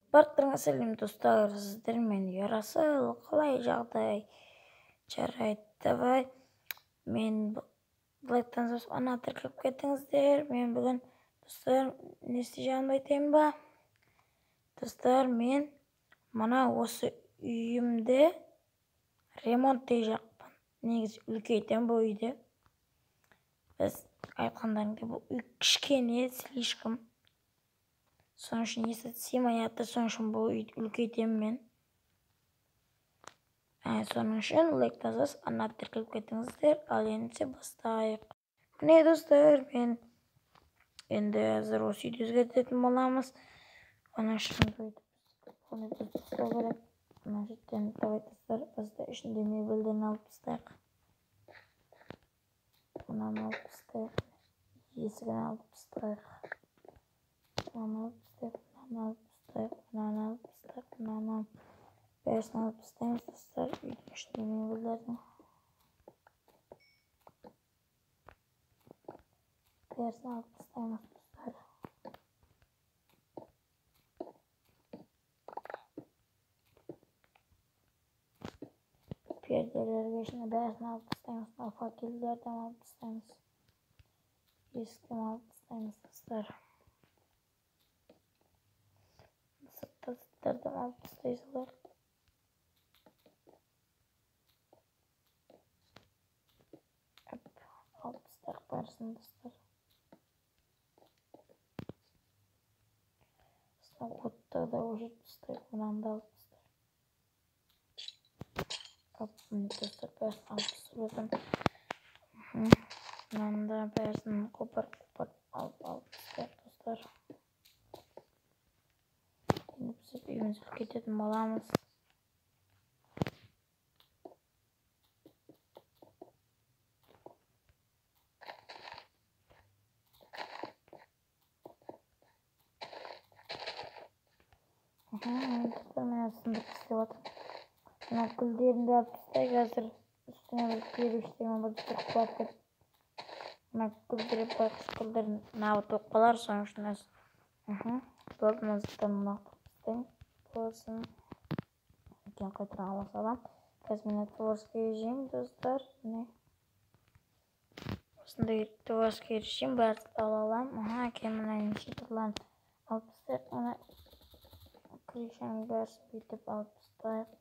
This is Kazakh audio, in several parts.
Барлықтарыңа сәлем, достар, сіздермен Ерасыл. Қалай жағдай? Жарайды, давай. Мен лайктан басып ана тіркеліп кетіңіздер. Мен бүгін, достар, не істей айтайын ба? Достар, мен мына осы үйімді ремонттей жақпын. Негізі үлкейтемін бұл үйді. Біз айтқандарыңдай, бұл үй кішкене слишком. Соның үшін есі сыймай жатыр, соның үшін бұл үйді үлкейтемін мен. Соның үшін лайк басып ана тіркеліп кетіңіздер. Ал ендеше бастайық. Міне, достар, мен енді әзір осы үйді өзгертетін боламыз. Оның үшін бүйтіп тастау керек. Мына жерден, давай, достар, бізді ішінде мебельдерін алып тастайық. Мынаны алып тастайық. Есігін алып тастайық. Мынаны алып тастайық, мынаны алып тастайық, мынаны алып тастайық, мынаны бәрісін алып тастаймыз, достар, үйдің ішінде мебельдердің бәрісін алып тастаймыз, достар. Перделерге ішіне бәрісін алып тастаймыз, мына факелдерді алып тастаймыз, есікті алып тастаймыз, достар. Сыртта заттарды алып тастай салайық. Алып тастайық бәрісін, достар. Отты да өшіріп тастайық, мынаны да алып тастайық. Міне, достар, бәрін алып тастап жатырмын. Мынаны да бәрін қопарып қопарып алып тастайық, достар. Енді біз үйімізді үлкейтетін боламыз. Достар, міне, сындырып істеп жатырмын. Мына гүлдерін де алып тастайық қазір. Үстіне бір кирпичтермен бір тұрып құлап кетіп. Мына гүлдер, байқұс гүлдер набыт болып қалар, соның үшін болды, мына заттарын лақтырып тастайын. Болсын. Кейін қайтадан ала саламын. Қазір міне творческий режим, достар. Міне. Осындай творческий режим бәрін ала аламын. Кейін мына неше түрлерін алып тастайық. Мына крышаның бәрін бүйтіп алып тастайық.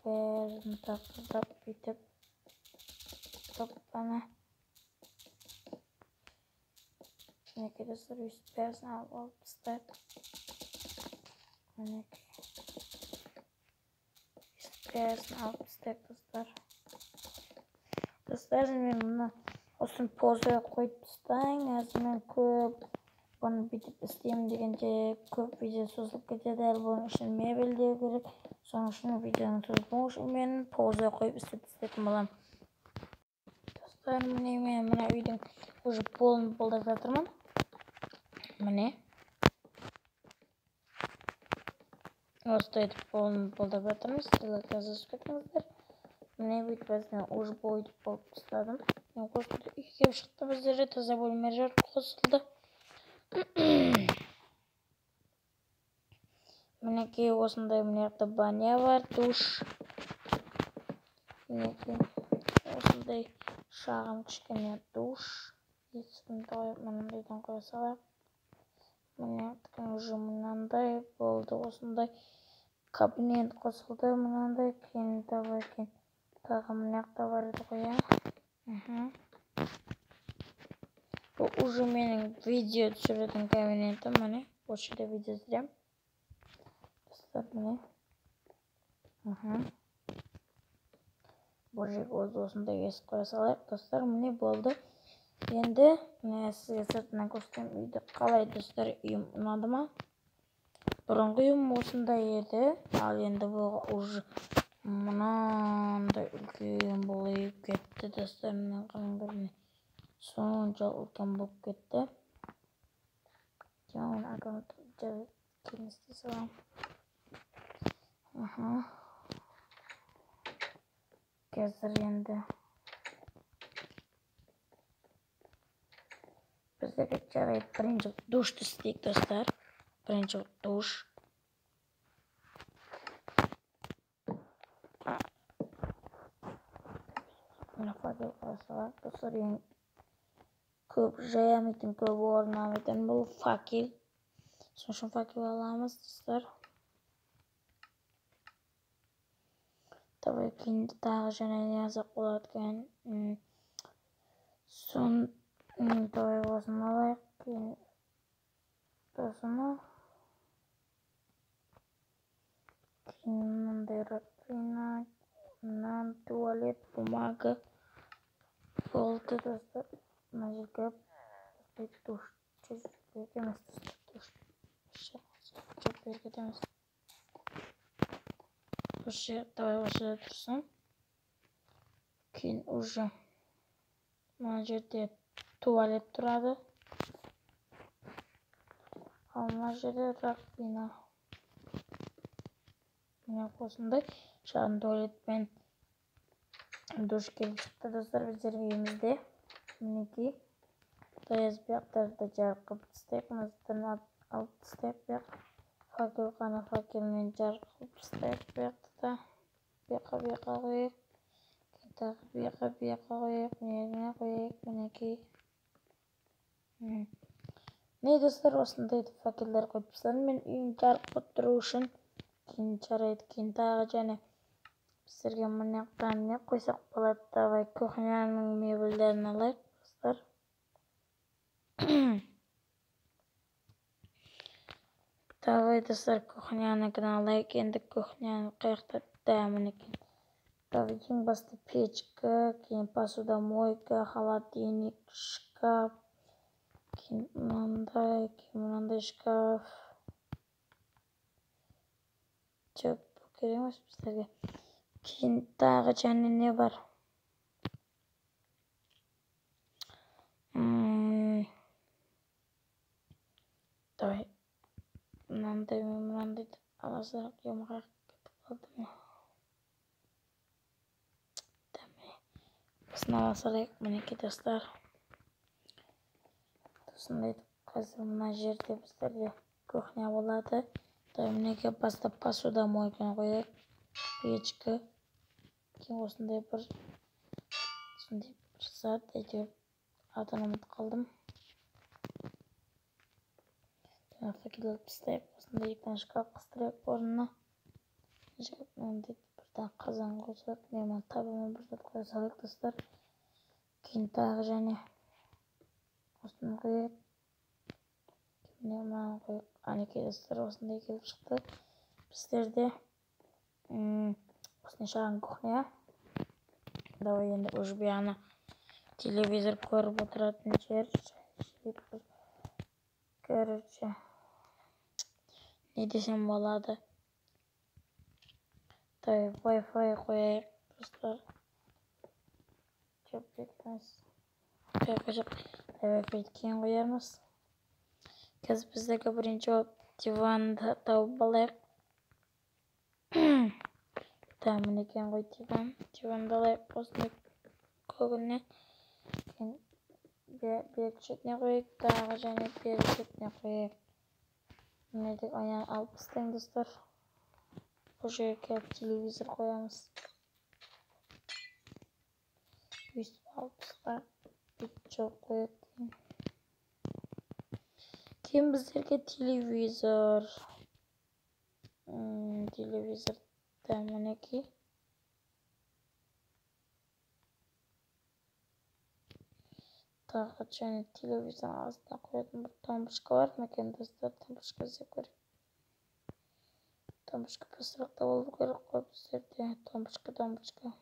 Бәрін тақырдап бүйтіп. Ана. Мінекей, достар, өйстіп бәрін алып тастайық. Мінекей. Өйстіп бәрін алып тастайық, достар. Достар, мен мына осыны паузаға қойып тастайын. Қазір мен көп бұны бүйтіп істеймін дегенде көп видео созылып кетеді. Әлі бұның үшін мебель де керек. Соның үшін видеоның созылмауы үшін мен паузаға қойып істеп тастайтын боламын. Достар, міне, мен мына үйдің уже полын полдап жатырмын. Міне. Осылай етіп полын полдап жатырмыз. Сіздер жазып кетіңіздер. Міне, бүйтіп мен уже бойды болып тастадым. Осындай үй келіп шықты біздерде, таза бөлмелер қосылды. Мінекей, осындай мына жақта баня бар, душ. Мінекей, осындай шағын кішкене душ. Есігін мынандайдан қоя салайық. Міне, уже мынандай болды, осындай кабинет қосылды мынандай. Кейін давай, кейін тағы мына жақта бар еді ғой, иә. Бұл уже менің видео түсіретін кабинетім, міне, осы жерде видео түсіремін. Достар, міне. Бұл жерге осындай есік қоя салайық, достар, міне, болды. Енді міне сізге сыртынан көрсетемін үйді. Қалай, достар, үйім ұнады ма? Бұрынғы үйім осындай еді, ал енді бұл уже мынандай үлкен болып кетті, достар. Мына қараңдар, міне, сонша үлкен болып кетті. Кейін істей саламын. Қазір енді біздерге жарайды, бірінші душты істейік, достар. Бірінші душ. Мына факел қоя салайық. Достар, ең көп жаямайтын, көп орын алмайтын бұл факел. Сол үшін факел аламыз, достар. Давай кейін тағы және не алсақ болады екен. Сон давай осыны алайық. Кейін осыны. Кейін мынандай раковина, мына туалет, бумага болды, достар. Мына жерге душ емес, душ жоқ, бері кетеміз. Осы давай осы жерде тұрсын. Кейін уже мына жерде туалет тұрады. Ал мына жерде раковина. Міне осындай шағын туалет пен душ келіп шықты, достар, біздер үйімізде. Мінекей. Таяз бұяқтарды жарық қылып тастайық. Мына алып тастайық бұяқ. Факел қана факелмен жарық қылып тастайық бұяқты да. Бұяққа бұяққа қояйық. Тағы бұяққа бұяққа қояйық. Мына қояйық. Мінекей. Міне, достар, осындай факелдер қойып тастадым. Мен үйім жарық болып тұру үшін. Кейін жарайды, кейін тағы және біздерге мына жақтан не қойсақ болады? Давай кухняның мебельдерін алайық, достар. Давай, достар, кухняныкін алайық. Енді кухняны қаяқта? Да, мінекей. Давай ең басты печка, кейін посудомойка, холодильник, шкаф, кейін мынандай, кейін мынандай шкаф. Жоқ, бұл керек емес біздерге. Кейін тағы және не бар? Давай мынандай мен мынандайды ала салайық. Қаяққа кетіп қалды ма? Осыны ала салайық, мінекей, достар. Осындай қазір мына жерде біздерде кухня болады. Давай мінекей бастап посудомойканы қояйық. Печка. Кейін осындай бір осындай бір зат, әйтеуір атын ұмытып қалдым. Факел алып тастайық. Осындай екі шкаф қыстырайық орнына. Мынандай бірден қазан қоя салайық. Мына табама бір зат қоя салайық, достар. Кейін тағы және осыны қояйық. Міне мынаны қояйық. Әнекей, достар, осындай келіп шықты. Біздерде осындай шағын кухня. Давай енді уже бұяғына телевизор көріп отыратын жер. Короче, не десем болады. Давай Wi-Fi қояйық, достар. Жоқ, емес. Қойсақ, Wi-Fi кейін қоярмыз. Қазір біздегі бірінші болып диванды тауып алайық. Да, мінекей ғой диван. Диванды алайық осындай көгіне. Кейін бері шетіне қояйық, тағы және бері шетіне қояйық. Міне айнаны алып тастайын, достар. Бұл жерге келіп телевизор қоямыз. Өйстіп алып тастайық, бүйтіп жауып қояйық. Кейін біздерге телевизор. Телевизор да, мінекей. Тағы және телевизордың астына қоятын бір тумбочка бар ма екен, достар? Тумбочка іздеп көрейік. Тумбочка пысырықта болу керек қой біздерде. Тумбочка, тумбочка.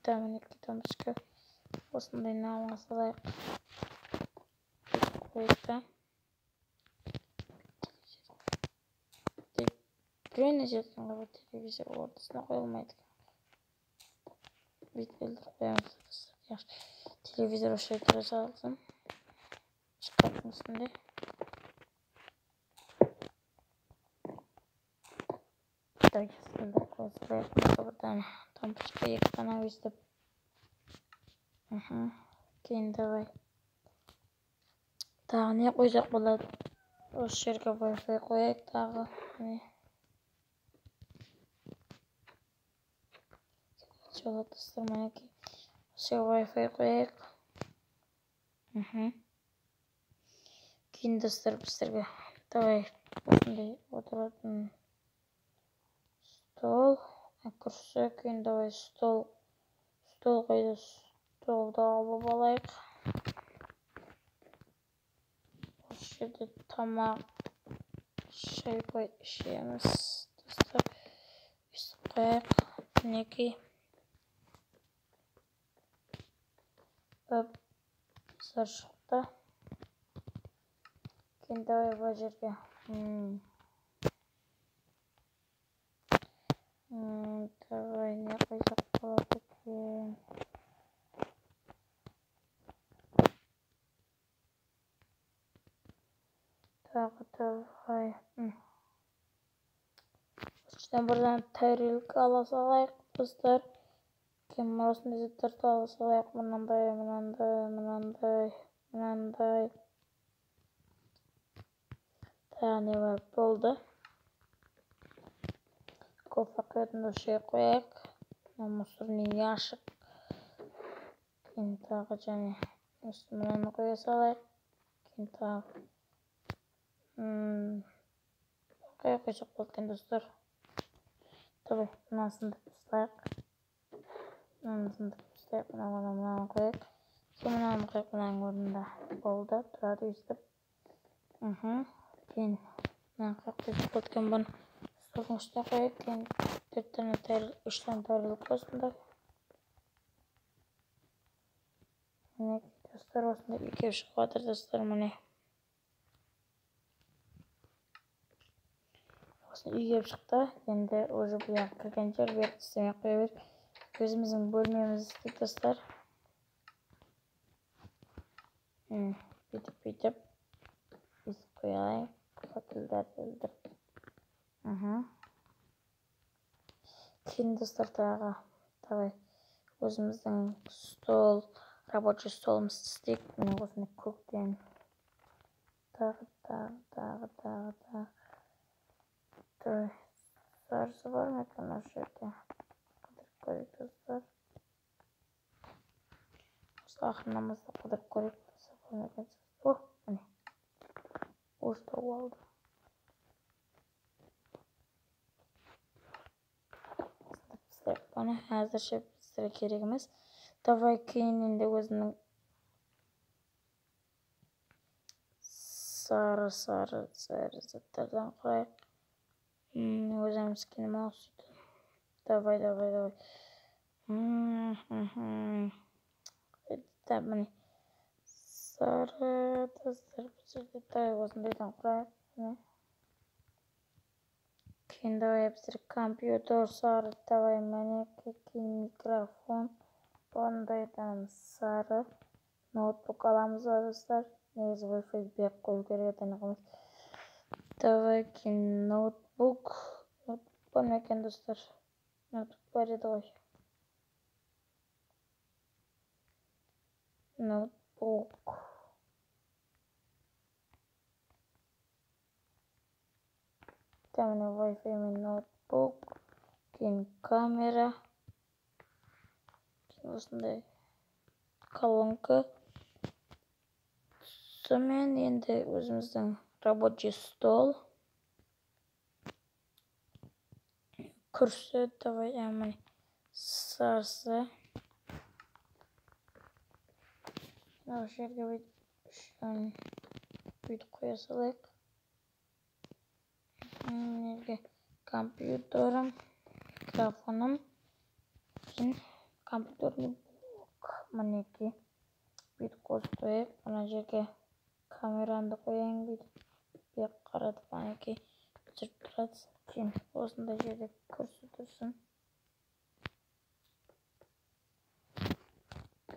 Да, мінекей тумбочка. Осындайын алға салайық. Қояйық та. Біреуіне жерден қойып телевизор ортасына қойылмайды екен. Бүйтіп ілдіріп қоямыз, достар. Телевизор осы жерде тұра салсын. Шкафтың үстінде. Давай қоя салайық. Бір дана тумбочка, екі дана өйстіп. Кейін давай. Тағы не қойсақ болады? Осы жерге Wi-Fi қояйық тағы. Міне. Достар, мінекей. Осы жерге Wi-Fi қояйық. Кейін достар біздерге давай осындай отыратын стол, күрсі, кейін давай стол, стол қойды, столды алып алайық. Осы жерде тамақ, шай қой ішеміз, достар. Өйстіп қояйық, мінекей. Өп, достар шықты. Кейін давай бұл жерге. Давай не қойсақ болады екен. Тағы давай. Осыдан бірден тарелка ала салайық, достар. Кейін осындай заттарды ала салайық. Мынандай, мынандай, мынандай, мынандай. Тағы не бар? Болды. Кофе құятын осы жерге қояйық. Мусорный ящик. Кейін тағы және мынаны қоя салайық. Кейін тағы қоя қойсақ болады екен, достар. Давай мынаны сындырып тастайық. Мынаны сындырып тастайық. Мынаны қояйық. Кейін мынаны қояйық, мынаның орнында. Болды, тұрады өйстіп. Кейін мынаны қойып қойсақ болады екен бұны. Столдың үстіне қояйық. Кейін 4 тане тарелка, 3 тане тарелка осындай. Міне, достар, осындай екеу шығып жатыр, достар, міне. Осындай үй келіп шықты. Енді уже бұл жаққа кірген жер, бұл жақты істемей қоя берейік. Өзіміздің бөлмемізді істейік, достар. Бүйтіп, бүйтіп өйстіп қояйық. Факелдерді ілдіріп. Кейін достар тағы давай өзіміздің стол, рабочий столымызды істейік. Міне осындай көктен. Тағы, тағы, тағы, тағы, тағы. Давай сарысы бар ма екен осы жерде? Қыдырып көрейік, достар. Осы ақырынан бастап қыдырып көрейік. Бар ма екен? О, міне. Уже тауып алдым. Бұны әзірше бізге керек емес. Давай кейін енді өзімнің сары, сары, сары заттардан құрайық. Өзіміз кейін сөйтіп. Давай, давай, давай. Міне. Сары, достар, бұл жерде давай осындайдан құрайық. Міне. Кейін давай біздер компьютер сары, давай мінекей, кейін микрофон, бұндайдан сары ноутбук аламыз ба, достар? Негізі Wi-Fi беріп қою керек еді, анық емес. Давай кейін ноутбук. Ноутбук бар ма екен, достар? Ноутбук бар еді ғой. Ноутбук. Міне Wi-Fi мен ноутбук, кейін камера, кейін осындай колонка. Сонымен енді өзіміздің рабочий стол, күрсі, давай, міне сарысы. Мына жерге бүйтіп қоя салайық. Мына компьютерім, микрофоным, кейін компьютерный блок, мінекей бүйтіп қосып қояйық. Мына жерге камерамды қояйын, бүйтіп бері қаратып, мінекей түсіріп тұрады. Кейін осындай жерде күрсі тұрсын.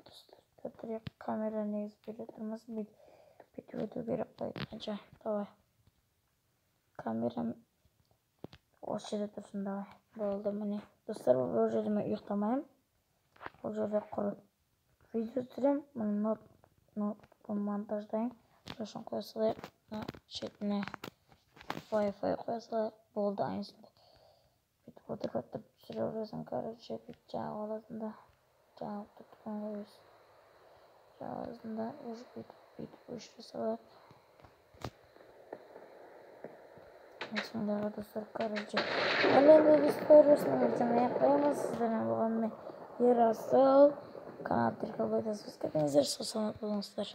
Достар, камера негізі бере тұрмасын, бүйтіп өту керек қой айтқанша. Давай. Камерам осы жерде тұрсын, давай. Болды, міне. Достар, бұл жерде мен ұйықтамаймын. Бұл жерде құр видео түсіремін. Міне ноутбук монтаждаймын. Сосын қоя салайық. Мына шетіне Wi-Fi қоя салайық. Болды, айнысын. Бүйтіп отырып отырып түсіре бересің, короче, бүйтіп жағып аласың да, жағып тұтқан қоясың. Жағасың да, уже бүйтіп бүйтіп өшіре салайық. Сондағы, достар, короче. Ал енді, достар, осымен ертең аяқтаймыз. Сіздермен болған мен, Ерасыл. Канал тіркеліп, лайк басып кетіңіздер. Сау саламат болыңыздар.